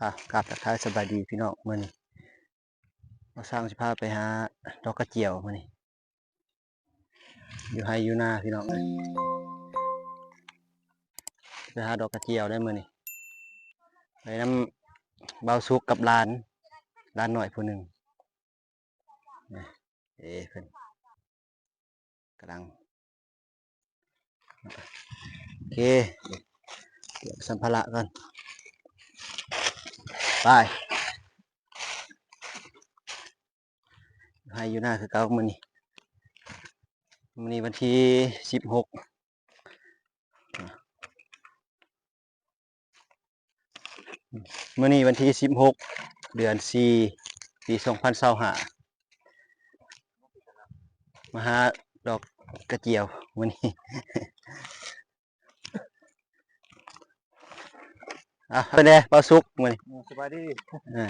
ອ່ະ ກາບທັກທາຍສະບາຍດີພີ່ນ້ອງ ມື້ນີ້ບ່າວຊ້າງຊິພາໄປຫາດອກກະຈຽວມື້ນີ້ ຢູ່ໄຮ່ຢູ່ນາພີ່ນ້ອງເອີຍ ໄປຫາດອກກະຈຽວໄດ້ມື້ນີ້ ໄປນຳບ່າວສຸກກັບຫຼານ ຫຼານນ້ອຍຜູ້ໜຶ່ງ ນີ້ ເອີ ເພິ່ນກຳລັງ ໂອເຄ ກຽມສຳພາລະກ່ອນ ໄປ ຢູ່ໄຮ່ຢູ່ນາຄືເກົ່າມື້ນີ້ ມື້ນີ້ວັນທີສິບຫົກ ມື້ນີ້ວັນທີສິບຫົກ ເດືອນສີ່ ປີສອງພັນຊາວຫ້າ ມາຫາດອກກະຈຽວມື້ນີ້ ອ່ະ ເປັນໃດບ່າວສຸກມື້ນີ້? ສະບາຍດີ ເອີ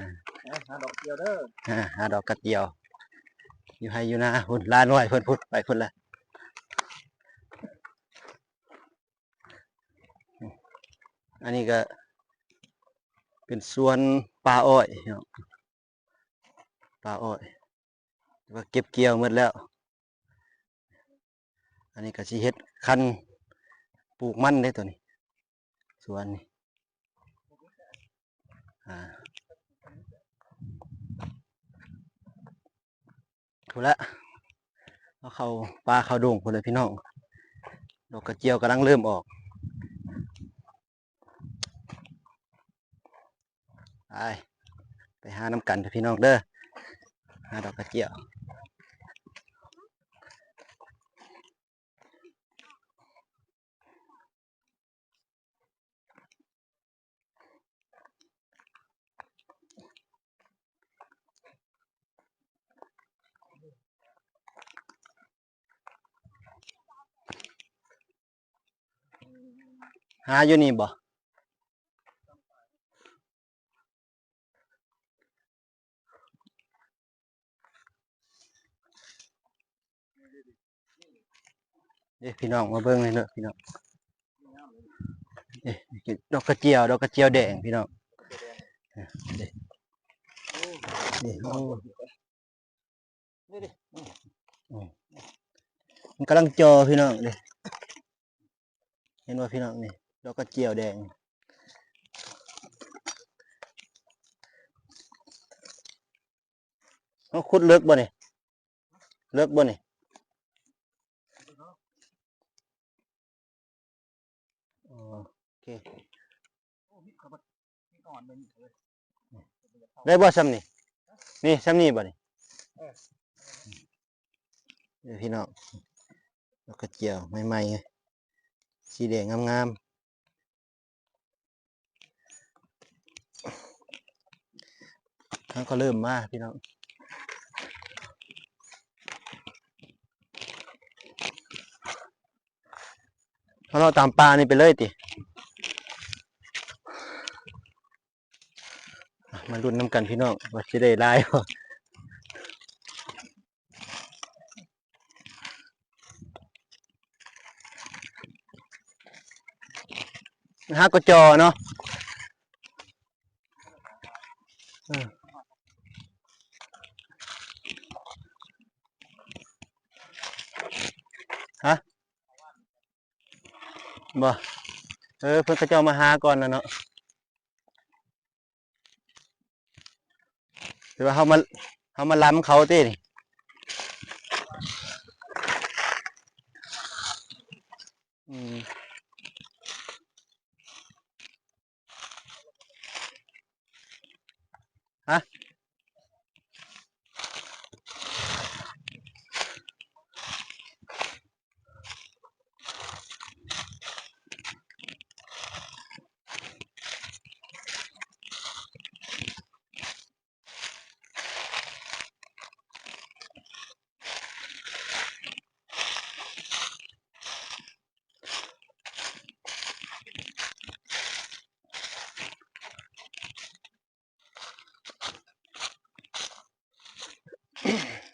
ຫາດອກກະຈຽວເດີ ອ່າ ຫາດອກກະຈຽວ ຢູ່ໄຮ່ຢູ່ນາພຸ້ນ ຫຼານນ້ອຍເພິ່ນພຸ້ນ ໄປພຸ້ນລະ ອັນນີ້ກະເປັນສວນປ່າອ້ອຍເນາະ ປ່າອ້ອຍ ແຕ່ວ່າເກັບກ່ຽວໝົດແລ້ວ ອັນນີ້ກະຊິເຮັດຄັນປູກມັນເດ້ໂຕນີ້ ສວນນີ້ ອ່າ ພຸ້ນລະ ເຂົ້າປ່າເຂົ້າດົງພຸ້ນລະພີ່ນ້ອງ ດອກກະຈຽວກຳລັງເລີ່ມອອກ ໄປ ໄປຫານຳກັນເດີພີ່ນ້ອງເດີ ຫາດອກກະຈຽວ. ຫາຢູ່ນີ້ບໍ່? ເດ້ພີ່ນ້ອງ ມາເບິ່ງເລີຍເດີພີ່ນ້ອງ ເດ້ ດອກກະຈຽວ ດອກກະຈຽວແດງພີ່ນ້ອງ ເດ້ ເດ້ ໂອ້ ນີ້ເດ້ ອືມ ມັນກຳລັງຈ່ອພີ່ນ້ອງເດ້ ເຫັນບໍ່ພີ່ນ້ອງ ນີ້ ດອກກະຈຽວແດງ ເຮົາຂຸດເລິກບໍ່ນີ້? ເລິກບໍ່ນີ້? ໂອເຄ ໄດ້ບໍ່ຊ່ຳນີ້? ນີ້ຊ່ຳນີ້ບໍ່ນີ້? ເອີ ພີ່ນ້ອງ ດອກກະຈຽວໃໝ່ໆ ສີແດງງາມໆ. ເຮົາກໍເລີ່ມມາພີ່ນ້ອງ ເຮົາເລາະຕາມປ່ານີ້ໄປເລີຍຕິ? ມາລຸ້ນນຳກັນພີ່ນ້ອງ ວ່າຊິໄດ້ຫຼາຍບໍ່? ຫາກໍຈໍເນາະ ເອີ ຮະ ບໍ່ ເອີ ເພິ່ນເຂົາເຈົ້າມາຫາກ່ອນລະເນາະ. ຄືວ່າເຮົາມາ ເຮົາມາລຳເຂົາຕິນີ້ ອືມ ຮະ?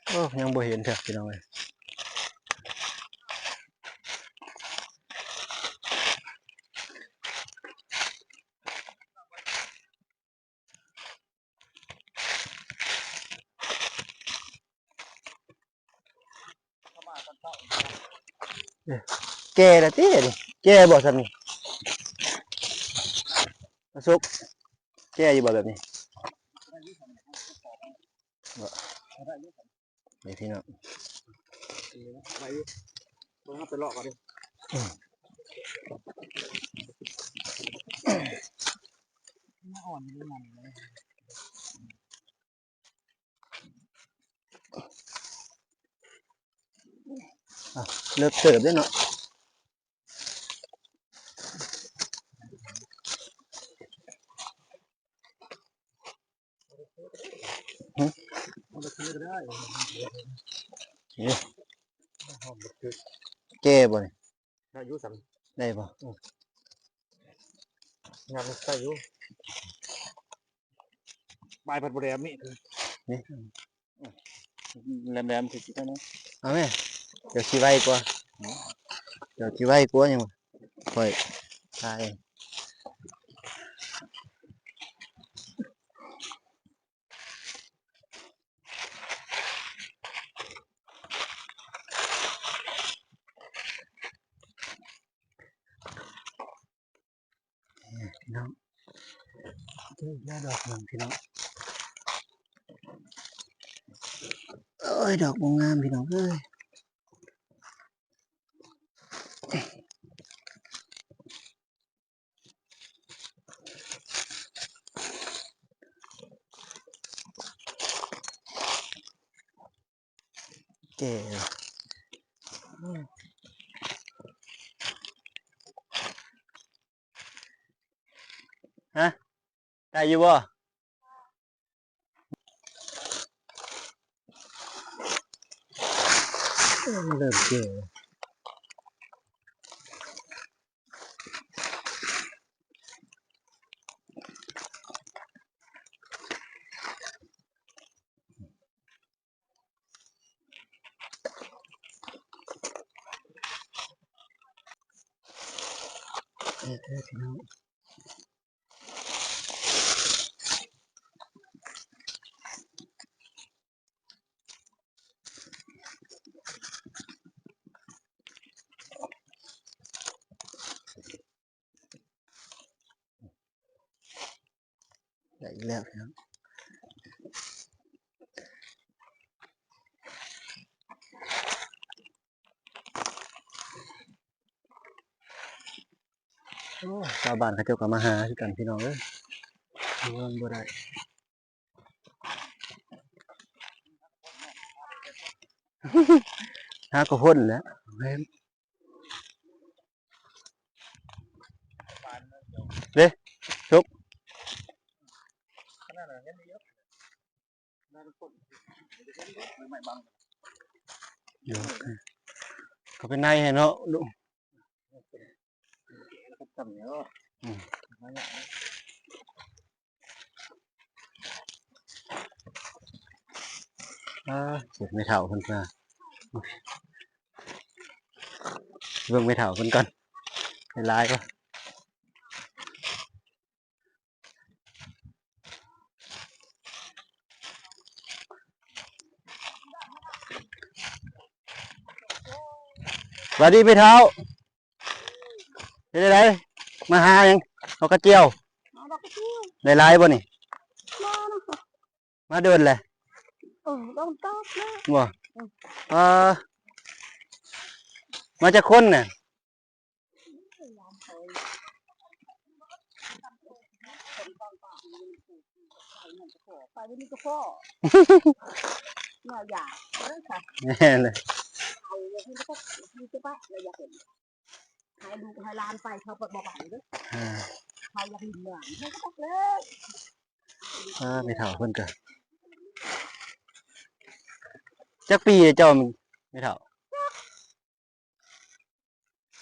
ໂອ້ ຍັງບໍ່ເຫັນແທ້ພີ່ນ້ອງເອີຍ. ແກ່ລະຕິອັນນີ້ ແກ່ບໍ່ຊ່ຳນີ້ ປະສົບ ແກ່ຢູ່ບໍ່ແບບນີ້ ນີ້ພີ່ນ້ອງ ໄດ້ຢູ່ ເບິ່ງເຮົາໄປເລາະກ່ອນເດີ ອືມ ມັນອ່ອນຢູ່ນີ້ ອ່ະ ເລິກເຕີບເດ້ເນາະ. ຫຶ ເອີ ແກ່ບໍ່ນີ້? ໄດ້ຢູ່ຊັ້ນ ໄດ້ບໍ່? ອື ຍັງໄດ້ຢູ່ ປາຍພັດບໍ່ໄດ້ມີ ນີ້ ແຫຼມໆ ຄືຊິໄດ້ນະ ເອົາແມ ດຽວຊິໄວກວ່າ ດຽວຊິໄວກວ່າຫຍັງ ຂ້ອຍຖ່າຍ ນີ້ພີ່ນ້ອງ ເຈີອີກແລ້ວດອກໜຶ່ງພີ່ນ້ອງ ໂອ້ຍ ດອກບໍ່ງາມພີ່ນ້ອງເອີຍ. ແກ່ ຮະ ໄດ້ຢູ່ບໍ່? ເລີ່ມແກ່ ເອີ ເອີ ພີ່ນ້ອງ ໄດ້ອີກແລ້ວພີ່ນ້ອງ ໂອ້ ຊາວບ້ານເຂົາເຈົ້າກໍມາຫາຄືກັນພີ່ນ້ອງເອີຍ ເບິ່ງບໍ່ໄດ້ ຫາກໍພົ້ນແຫຼະ ແມ່ນ ເດ້ ສຸກ ເຂົ້າໄປໃນໃຫ້ເນາະ ອືມ ອ່າ ເບິ່ງແມ່ເຖົ້າເພິ່ນ ເບິ່ງແມ່ເຖົ້າເພິ່ນກ່ອນ ຫຼາຍບໍ່? ສະບາຍດີແມ່ເຖົ້າ ເຮັດຈັ່ງໃດ? ມາຫາຫຍັງ? ເອົາກະຈຽວ ມາດອກກະຈຽວ ໄດ້ຫຼາຍບໍ່ນີ້? ມານະ ມາດົນແຫຼະ ເອີ ດົນເຕີບແລ້ວ ບໍ່? ອືມ ເອີ ມາຈັກຄົນນະ? ໄປບໍ່ມີກະພໍ້ ແມ່ນແຫຼະ ໃຫ້ລູກໃຫ້ຫຼານໄປ ເຂົາກໍບໍ່ໄປເດີ້ ອ່າ ໃຜຢາກຫຼິ້ນນ້ຳ ເຂົາກໍບໍ່ເລີຍ ອ່າ ແມ່ເຖົ້າເພິ່ນກໍ ຈັກປີແລ້ວເຈົ້າ ແມ່ເຖົ້າ?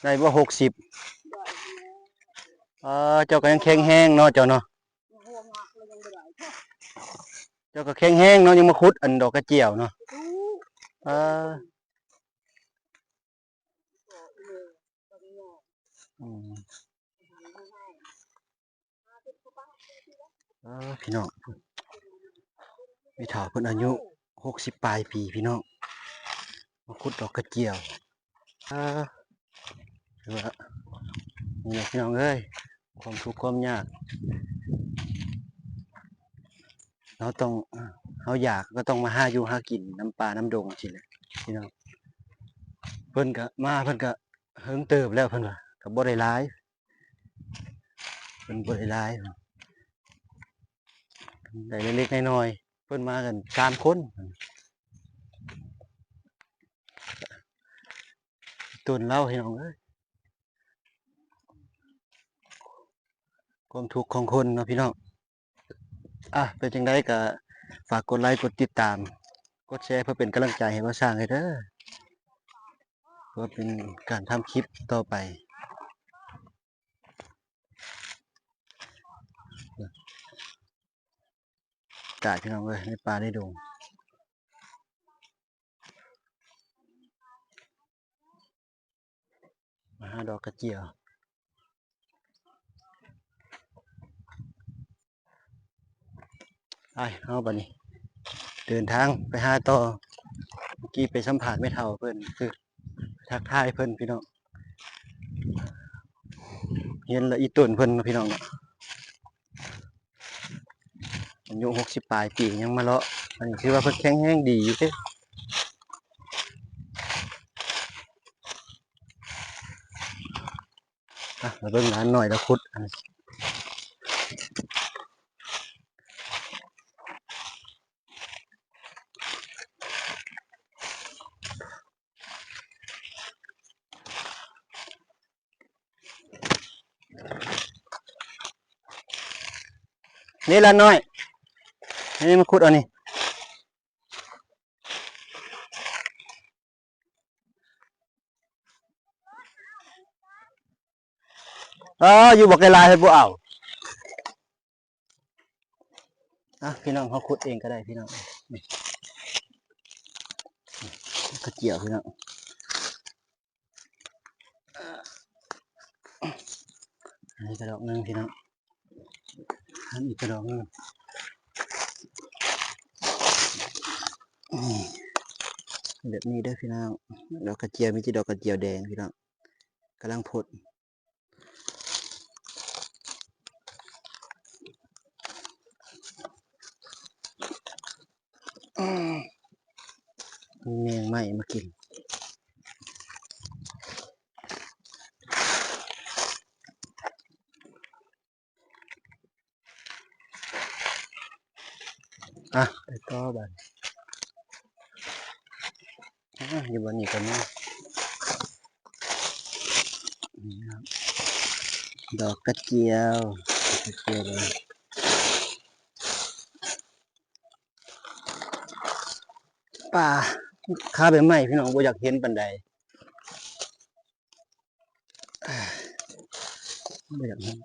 ໄດ້ບໍ່ ຫົກສິບ ເອີ ເຈົ້າກໍຍັງແຂງແຮງເນາະ ເຈົ້າເນາະ ເຈົ້າກໍແຂງແຮງເນາະ ຍັງມາຂຸດອັນດອກກະຈຽວເນາະ ເອີ ອືມ. ອ່າ ພີ່ນ້ອງ ແມ່ເຖົ້າເພິ່ນອາຍຸຫົກສິບປາຍປີພີ່ນ້ອງ ມາຂຸດດອກກະຈຽວ ອ່າ ວ່າ ນີ້ແຫຼະພີ່ນ້ອງເອີຍ ຄວາມທຸກຄວາມຍາກ ເຮົາຕ້ອງ ເຮົາຢາກກໍຕ້ອງມາຫາຢູ່ຫາກິນນຳປ່ານຳດົງຊີ້ແຫຼະພີ່ນ້ອງ. ເພິ່ນກໍມາ ເພິ່ນກໍເຫິງເຕີບແລ້ວ ເພິ່ນວ່າກໍບໍ່ໄດ້ຫຼາຍ ເພິ່ນບໍ່ໄດ້ຫຼາຍ ໄດ້ເລັກໆນ້ອຍໆ ເພິ່ນມາກັນສາມຄົນ ຕົ້ນລາວ ພີ່ນ້ອງເອີຍ ຄວາມທຸກຂອງຄົນເນາະພີ່ນ້ອງ. ອ່ະ ເປັນຈັ່ງໃດກໍຝາກກົດໄລ ກົດຕິດຕາມ ກົດແຊ ເພື່ອເປັນກຳລັງໃຈໃຫ້ບ່າວຊ້າງເດີ ເພື່ອເປັນການທຳຄລິບຕໍ່ໄປ. ກາດ ພີ່ນ້ອງເອີຍ ໃນປ່າໃນດົງ ມາຫາດອກກະຈຽວ. ໄປ ເຮົາບັດນີ້ເດີນທາງໄປຫາຕໍ່. ເມື່ອກີ້ໄປສຳພາດແມ່ເຖົ້າເພິ່ນ ຄື ທັກທາຍເພິ່ນພີ່ນ້ອງ ເຫັນລະອີ່ຕົນເພິ່ນເນາະພີ່ນ້ອງເນາະ ອາຍຸຫົກສິບປາຍປີຍັງມາເລາະ ອັນນີ້ຖືວ່າເພິ່ນແຂງແຮງດີຢູ່ເດ້. ອ່ະ ມາເບິ່ງຫຼານນ້ອຍລາວຂຸດ ອັນ ນີ້ຫຼານນ້ອຍ ນີ້ມາຂຸດເອົານີ້. ເອີ ຢູ່ບໍ່ໄກຫຼາຍ ເພິ່ນບໍ່ເອົາ. ອ່ະ ພີ່ນ້ອງ ເຮົາຂຸດເອງກໍໄດ້ພີ່ນ້ອງ ນີ້ ກະຈຽວພີ່ນ້ອງ. ອັນນີ້ກະດອກໜຶ່ງພີ່ນ້ອງ ອັນນີ້ກະດອກໜຶ່ງ ນີ້ ແບບນີ້ເດີພີ່ນ້ອງ ດອກກະຈຽວ ມີແຕ່ດອກກະຈຽວແດງພີ່ນ້ອງ ກຳລັງພົດ. ມີແມງໄມ້ມາກິນ. ອ່ະ ໄປຕໍ່ບາດນີ້. ອ່າ ຢູ່ບ່ອນນີ້ກໍມີ ນີ້ເນາະ ດອກກະຈຽວ ດອກກະຈຽວເລີຍ. ປ່າຄາໃບໄມ້ ພີ່ນ້ອງ ບໍ່ຢາກເຫັນປານໃດ. ບໍ່ຢາກເຫັນ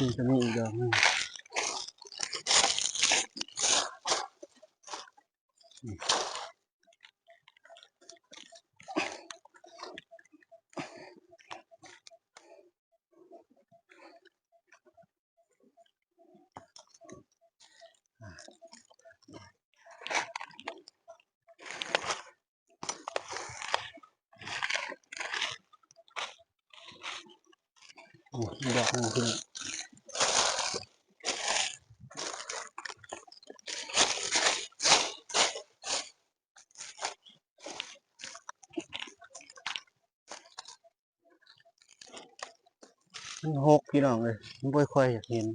ນີ້ກໍມີອີກດອກໜຶ່ງ. ໂອ້ ດອກໜຶ່ງພີ່ນ້ອງ. ມັນຮົກພີ່ນ້ອງເອີຍ ມັນບໍ່ຄ່ອຍຢາກເຫັນ.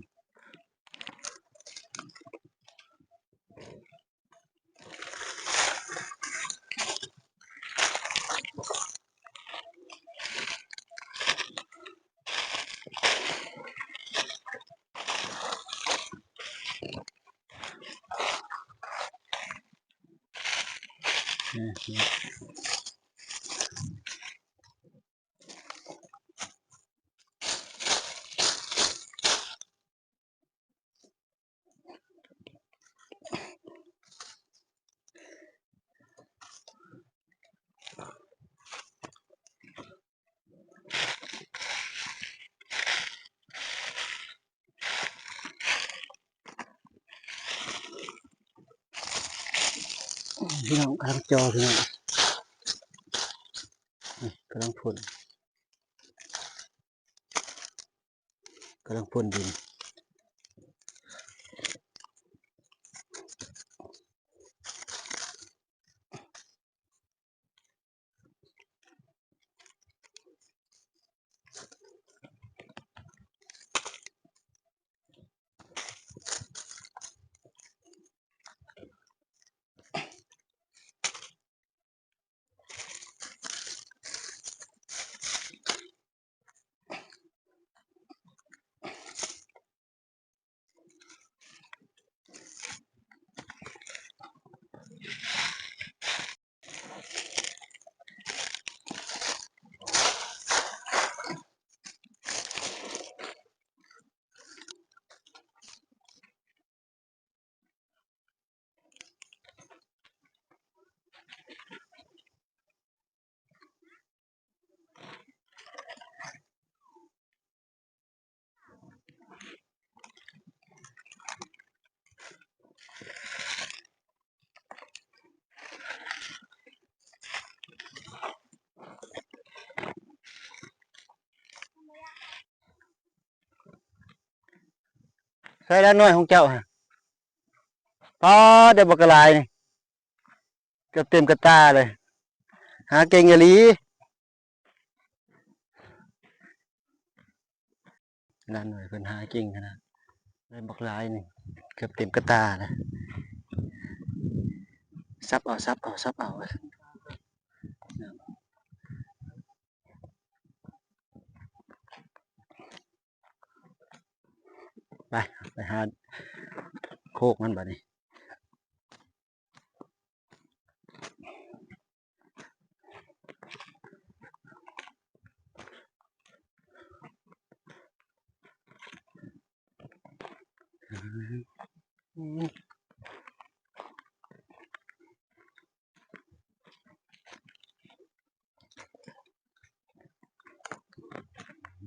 ອ ພີ່ນ້ອງ ກຳລັງຈໍພີ່ນ້ອງ ກຳລັງພົ່ນ ກຳລັງພົ່ນດິນ. ໃສ່ລະໜ່ວຍຂອງເຈົ້າຫັ້ນ ປາດ ໄດ້ບັກຫຼາຍນີ້ ເກືອບເຕັມກະຕ່າເລີຍ ຫາເກັ່ງອີ່ຫຼີ. ລະໜ່ວຍເພິ່ນຫາເກັ່ງຂະໜາດ ໄດ້ບັກຫຼາຍນີ້ ເກືອບເຕັມກະຕ່າເລີຍ ສັບເອົາ ສັບເອົາ ສັບເອົາ. ໄປ ໄປຫາໂຄກມັນບາດນີ້.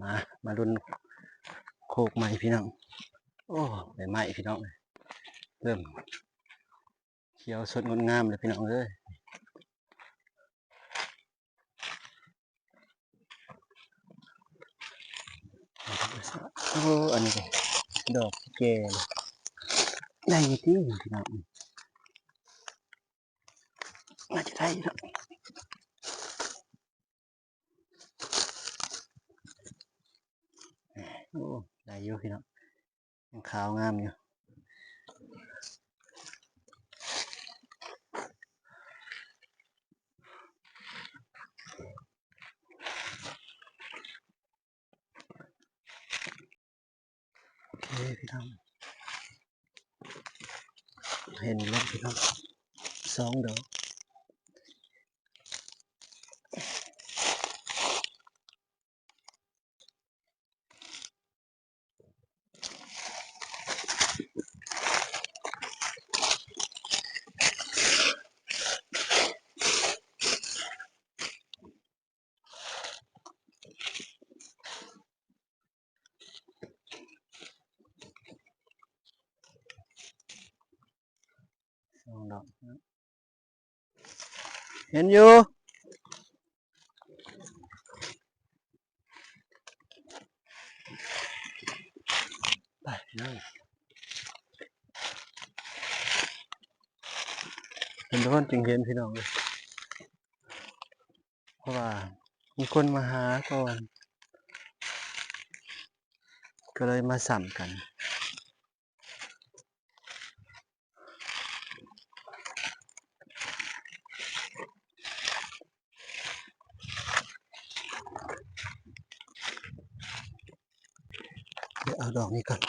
ມາ ມາລຸ້ນໂຄກໃໝ່ພີ່ນ້ອງ. ໂອ້ ໃບໄມ້ພີ່ນ້ອງ ເລີ່ມຂຽວສົດງົດງາມແລ້ວພີ່ນ້ອງເອີຍ. ໂອ້ ອັນນີ້ກໍດອກແກ່ ໄດ້ຢູ່ຕິພີ່ນ້ອງ ໜ້າຈະໄດ້ເນາະ. ໂອ້ ໄດ້ຢູ່ພີ່ນ້ອງ ຍັງຂາວງາມຢູ່. ໂອເຄພີ່ນ້ອງ ເຫັນແລ້ວພີ່ນ້ອງ ສອງດອກ. ສອງດອກ ເຫັນຢູ່ ໄປເນາະ ເຫັນກ່ອນຈຶ່ງເຫັນພີ່ນ້ອງເອີຍ ເພາະວ່າມີຄົນມາຫາກ່ອນ ກໍເລີຍມາຊ້ຳກັນ. ເອົາດອກນີ້ກ່ອນ.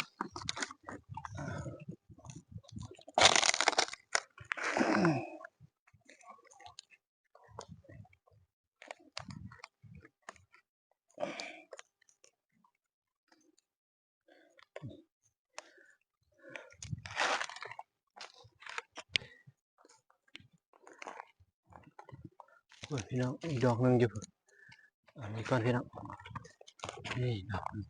ໂອ້ຍ ພີ່ນ້ອງ ອີກດອກໜຶ່ງຢູ່ ເອົານີ້ກ່ອນພີ່ນ້ອງ ນີ້ດອກໜຶ່ງ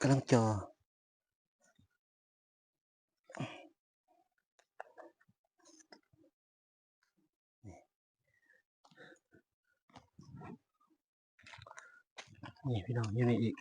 ກຳລັງຈໍ. ນີ້ພີ່ນ້ອງ ຢູ່ນີ້ອີກ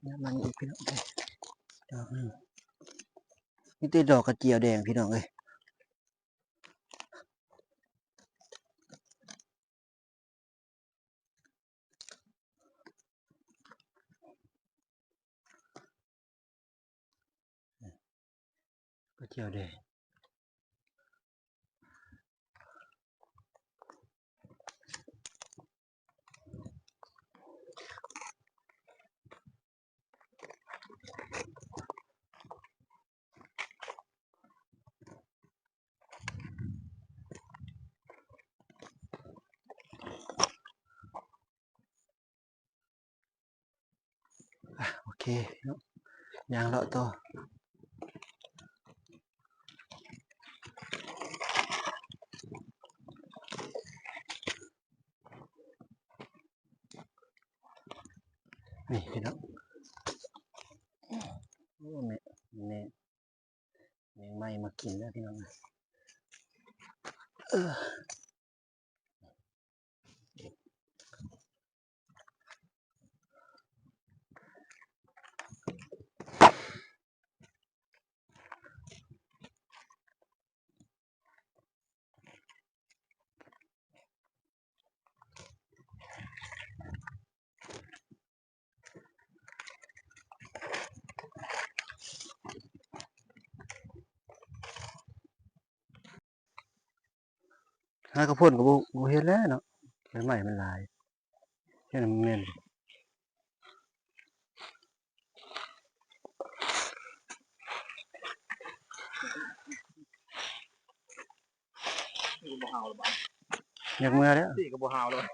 ຍາມມານີ້ອີກພີ່ນ້ອງ ດອກໜຶ່ງ ມີແຕ່ດອກກະຈຽວແດງພີ່ນ້ອງເອີຍ. ກະຈຽວແດງ ອ່ະ ໂອເຄເນາະ ຍ່າງເລາະຕໍ່ ນີ້ພີ່ນ້ອງ ໂອ້ ແມ່ ແມ່ ແມງໄມ້ມາກິນແລ້ວພີ່ນ້ອງເອີຍ ເອີ. ຫາກະພົ້ນກະບໍ່ ບໍ່ເຫັນແລ້ວເນາະ ໃບໄມ້ມັນຫຼາຍ ເຮັດໃຫ້ມັນແມ່ນ ບໍ່ເຫົ່າແລ້ວບາດ ຢາກເມືອແລ້ວ ຊິກະບໍ່ເຫົ່າແລ້ວ ອ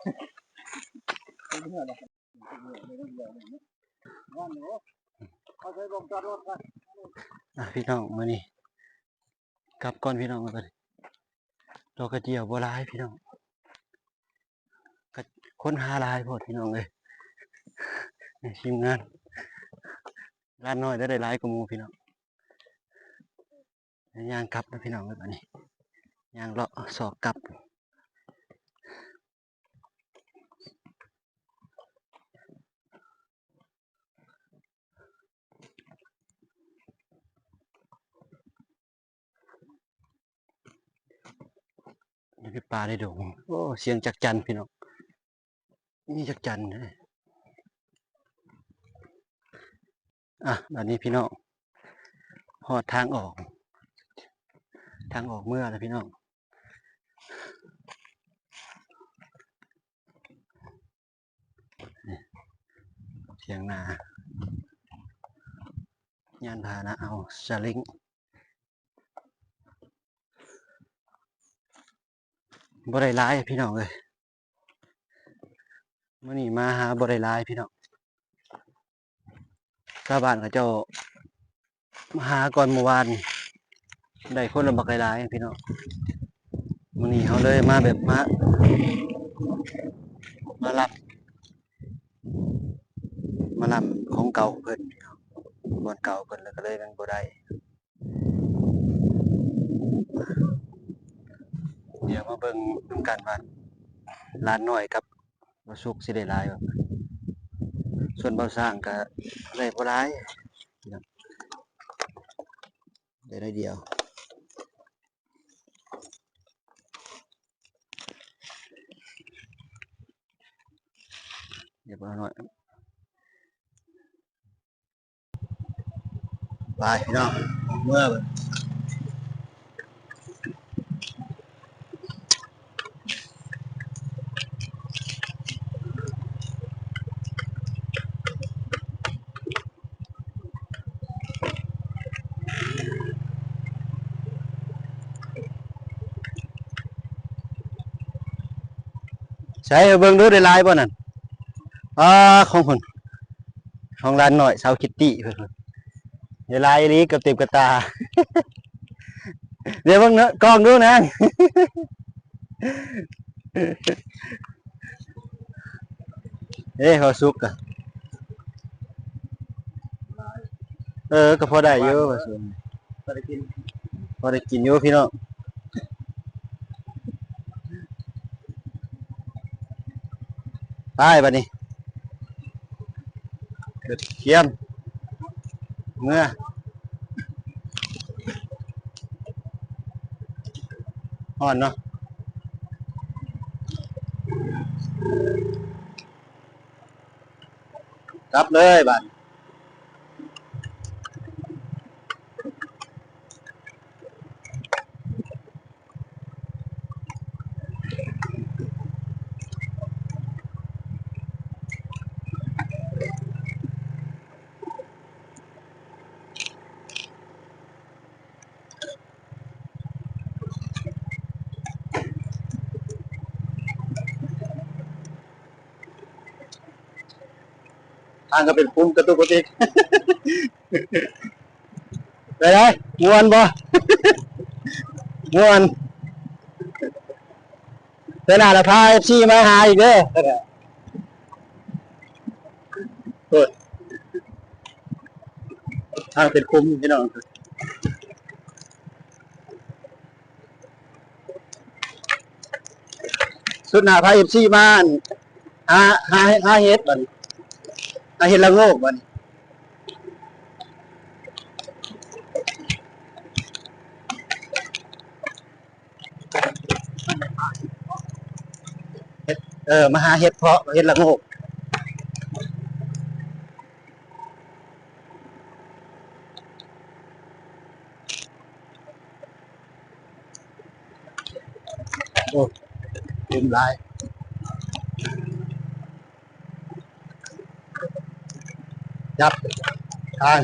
່ະ ພີ່ນ້ອງ ມື້ນີ້ກັບກ່ອນພີ່ນ້ອງ ດອກກະຈຽວບໍ່ຫຼາຍພີ່ນ້ອງ ກະ ຄົນຫາຫຼາຍໂພດພີ່ນ້ອງເອີຍ ໃນທີມງານ ຫຼານນ້ອຍໄດ້ຫຼາຍກວ່າໝູ່ພີ່ນ້ອງ ຍ່າງກັບເດີພີ່ນ້ອງເອີຍ ບາດນີ້ຍ່າງເລາະຊອກກັບ ນີ້ຄືປ່າໃນດົງ ໂອ້ ສຽງຈັກຈັນພີ່ນ້ອງ ມີຈັກຈັນເດ້ ອ່ະ ບາດນີ້ພີ່ນ້ອງ ຮອດທາງອອກ ທາງອອກເມືອແລ້ວພີ່ນ້ອງ ນີ້ ຖຽງນາ ຍານພາຫະນະເຮົາ ສາເລັງ ບໍ່ໄດ້ຫຼາຍພີ່ນ້ອງເອີຍ ມື້ນີ້ມາຫາບໍ່ໄດ້ຫຼາຍພີ່ນ້ອງ ຊາວບ້ານເຂົາເຈົ້າມາຫາກ່ອນມື້ວານ ໄດ້ຄົນລະບັກຫຼາຍໆ ພີ່ນ້ອງ ມື້ນີ້ເຮົາເລີຍມາແບບມາ ມາລັບ ມາລັບຂອງເກົ່າເພິ່ນ ບ່ອນເກົ່າເພິ່ນ ແລ້ວກະເລີຍມັນບໍ່ໄດ້ ດຽວມາເບິ່ງນຳກັນວ່າ ຫຼານນ້ອຍກັບບ່າວສຸກຊິໄດ້ຫຼາຍບໍ່ ສ່ວນບ່າວຊ້າງກະໄດ້ບໍ່ຫຼາຍ ໄດ້ໜ້ອຍດຽວ ດຽວບ່າວນ້ອຍ ໄປພີ່ນ້ອງ ເມືອ ໃສ ເບິ່ງດູ ໄດ້ຫຼາຍບໍ່ນັ້ນ ອ່າ ຂອງເພິ່ນ ຂອງຫຼານນ້ອຍ ສາວຄິດຕີ້ເພິ່ນ ໄດ້ຫຼາຍອີ່ຫຼີ ເກືອບເຕັມກະຕ່າ ດຽວເບິ່ງເນາະ ກ້ອງດູນາງ ເອີ ເຂົ້າສຸກກະ ເອີ ກະພໍໄດ້ຢູ່ ພໍໄດ້ກິນ ພໍໄດ້ກິນຢູ່ພີ່ນ້ອງ. ໄປບາດນີ້ ເກີດຄຽມ ເມືອ ຮ້ອນເນາະ ກັບເລີຍບາດນີ້. ທາງກະເປັນຂຸມກະຕຸກກະຕິກ. ໄປໄດ້ ມ່ວນບໍ່? ມ່ວນ. ເທື່ອໜ້າລະພາເອັຟຊີມາຫາອີກເດີ. ໂອ້ຍ ທາງເປັນຂຸມພີ່ນ້ອງ. ສຸດໜ້າພາເອັຟຊີມາ ອັນ ຫາ ຫາ ຫາເຫັດບາດນີ້ ຫາເຫັດລະໂງກບາດນີ້. ເອີ ມາຫາເຫັດເຜາະ ເຫັດລະໂງກ. ໂອ້ ເຕັມຫຼາຍ ຈັບທາງ.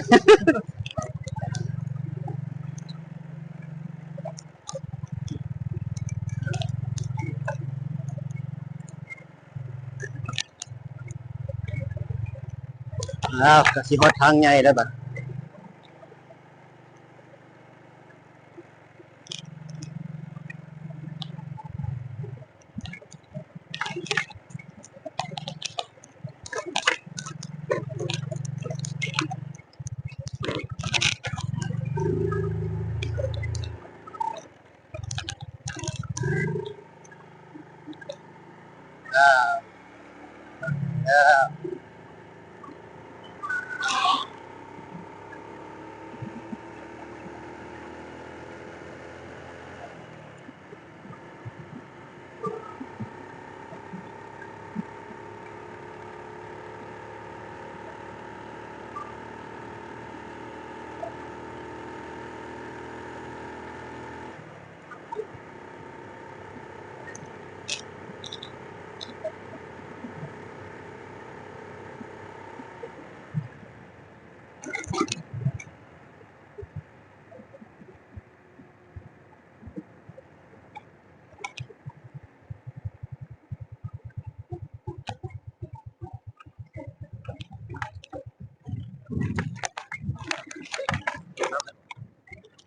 ອ້າວ ກະຊິຮອດທາງໃຫຍ່ແລ້ວບາດ.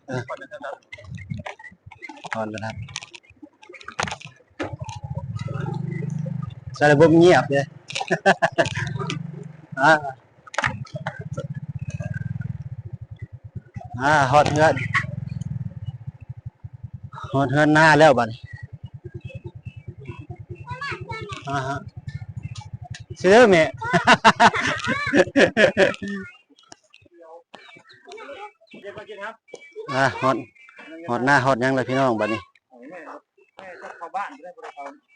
ເອີ ຮອດແລ້ວນະ ໃສ່ລະບົບງຽບເດ້. ອາ ອາ ຮອດເຮືອນ ຮອດເຮືອນນາແລ້ວບາດນີ້. ອາຮະ ເຊີແມ່. ອາ ຮອດ ຮອດນາຮອດຫຍັງແລ້ວພີ່ນ້ອງບາດນີ້.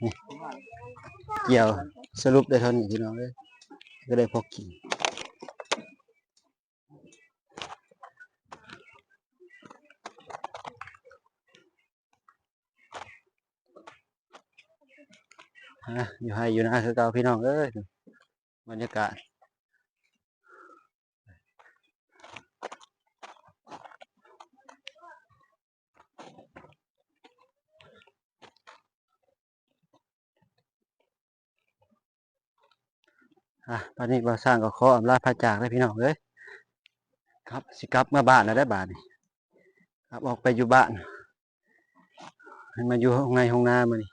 ນີ້ ກ່ຽວສະຫຼຸບໄດ້ເທົ່ານີ້ພີ່ນ້ອງເອີຍ ກະໄດ້ພໍກິນ. ອາ ຢູ່ໄຮ່ຢູ່ນາຄືເກົ່າພີ່ນ້ອງເອີຍ ບັນຍາກາດ. ອາ ບາດນີ້ບ່າວຊ້າງກໍຂໍອຳລາພາຈາກເດີພີ່ນ້ອງເອີຍ ຄັບ ຊິກັບເມືອບ້ານແລ້ວເດີບາດນີ້ ກັບອອກໄປຢູ່ບ້ານ ໃຫ້ມາຢູ່ໂຮງໄຮ່ໂຮງນາມື້ນີ້.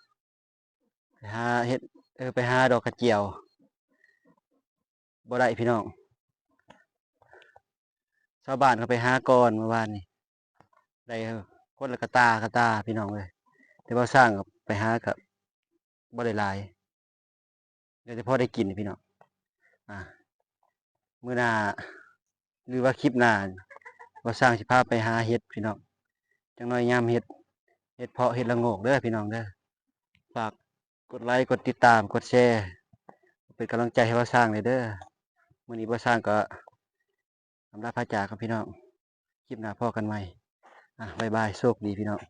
ไปหาเฮ็ด เออ ไปหาดอกกระเจียว บ่ได้พี่น้อง ชาวบ้านเขาไปหาก่อนเมื่อวานนี้ ได้คนละกะตากะตาพี่น้องเอ้ย แต่บ่าวสร้างก็ไปหาก็บ่ได้หลาย เหลือแต่พอได้กินพี่น้อง อ่า มื้อหน้า หรือว่าคลิปหน้า บ่าวสร้างสิพาไปหาเห็ดพี่น้อง จักหน่อยยามเห็ด เห็ดเผาะ เห็ดละโงกเด้อพี่น้องเด้อ ฝากกดไลก์ กดติดตาม กดแชร์ เป็นกำลังใจให้บ่าวสร้างแหน่เด้อ มื้อนี้บ่าวสร้างก็อำลาพาจากครับพี่น้อง คลิปหน้าพ้อกันใหม่ อ่ะ บ๊ายบาย โชคดีพี่น้อง